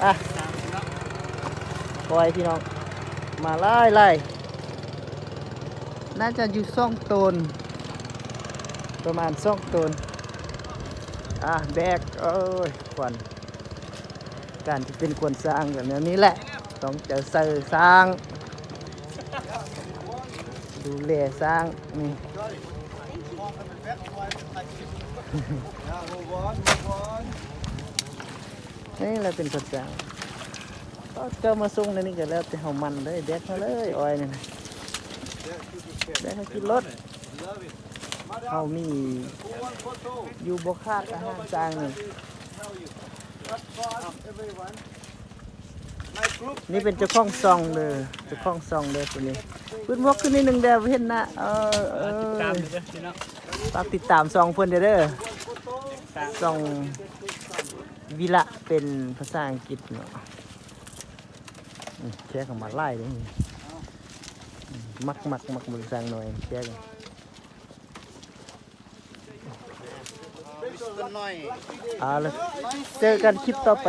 ອ່ະ ປ່ອຍພີ່ນ້ອງ ມາຫຼາຍໆ ໜ້າຈະຢູ່ສອງໂຕນ ປະມານສອງໂຕນ. ອ່ະ ແບກ ໂອ້ຍ ຂວັນ ການທີ່ເປັນຂວັນຊ້າງກໍແນວນີ້ແຫຼະ ຕ້ອງເອົາໃຈໃສ່ຊ້າງ ດູແລຊ້າງ ນີ້ ນີ້ແຫຼະເປັນຂວັນຊ້າງ. ເຈົ້າມາສົ່ງໃນນີ້ກໍແລ້ວແຕ່ເຮົາໝັ່ນເລີຍ ແບກມາເລີຍ ອ້ອຍນີ້ນະ ແບກມາຂຶ້ນລົດ. ເຮົາມີຢູ່ບໍ່ຂາດອາຫານຊ້າງນີ້. ນີ້ເປັນເຈົ້າຂອງຊ່ອງເດີ ເຈົ້າຂອງຊ່ອງເດີຜູ້ນີ້ ເປີດໝວກຂຶ້ນນິດໜຶ່ງແດ່ ບໍ່ເຫັນໜ້າ. ເອີ ເອີ ຕິດຕາມເດີພີ່ນ້ອງ ຝາກຕິດຕາມຊ່ອງເພິ່ນເດີ ຊ່ອງວິລະ ເປັນພາສາອັງກິດເນາະ. ອືມ ແຂກເຂົ້າມາຫຼາຍເດ້ ອືມ ມັກ ມັກ ມັກເບິ່ງຊ້າງນ້ອຍ ແຂກ. ເອົາລະ ເຈີກັນຄລິບຕໍ່ໄປ.